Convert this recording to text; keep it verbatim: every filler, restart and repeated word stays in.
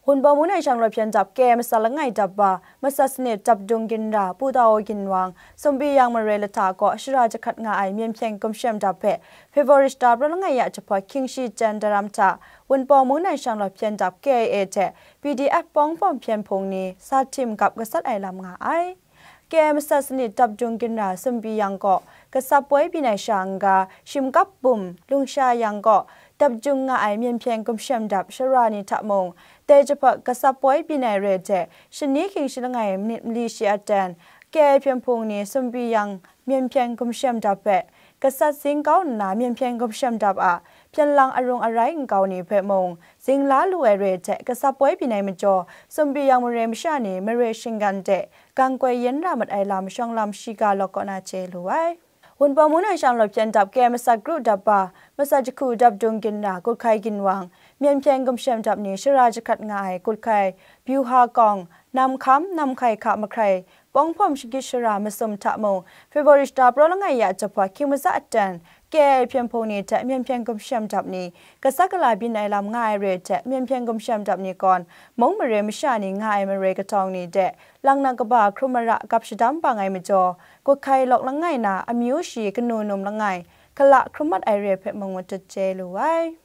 Wunpawng mung nang shang law hpyen dap K A masat langai dap wa, masat sanit dap dung ginra Pu Daw Ginwang, Sumpi Yang mare lahta kaw shara jahkrat nga ai Myen Hpyen Gumshem dap hpe February shata pra langai ya jahpawt hkying shi jan daram hta, Wunpawng mung nang shang law hpyen dap K I A hte P D F pawng hpawm hpyen hpung ni sa htim gap gasat ai lam nga ai. K A masat sanit dap dung ginra Sumpi Yang kaw gasat poi byin ai sha n-ga, Shimkap Bum, Lungsha Yang kaw dap dung nga ai Myen Hpyen Gumshem dap shara ni hta mung, dai jahpawt gasat poi byin ai re hte, shani hkying shi langai minit mali shi a ten, K I A hpyen hpung ni Sumpi Yang Myen Hpyen Gumshem dap hpe gasat zing kau nna, Myen Hpyen Gumshem dap a hpyen lang arung arai nkau ni hpe mung zing la lu ai re hte, gasat poi byin ai majaw, Sumpi Yang mare masha ni mare shinggan de gang koi yen ra mat ai lam shawng lam shiga lawk kaw na chye lu ai. Wunpawng mung nang shang law hpyen dap K A masat kru dap wa, masat jahku dap dung ginra Kuthkai Ginwang, Myen Hpyen Gumshem dap ni shara jahkrat nga ai Kuthkai, Byuha Kawng, Namhkam, Namhkai hka mahkrai, pawng hpawm shagit shara masum hta mung, February shata pra langai ya jahpawt hkying maza a ten, K I A hpyen hpung ni hte Myen Hpyen Gumshem dap ni gasat gala byin ai lam nga ai re hte, Myen Hpyen Gumshem dap ni kawn mung mare masha ni nga ai mare katawng ni de, lang na kaba hkrum mara gap shadam bang ai majaw, Kuthkai lawk langai na amyu shi kanu num langai, gala hkrum mat ai re hpe mung matut chye lu ai.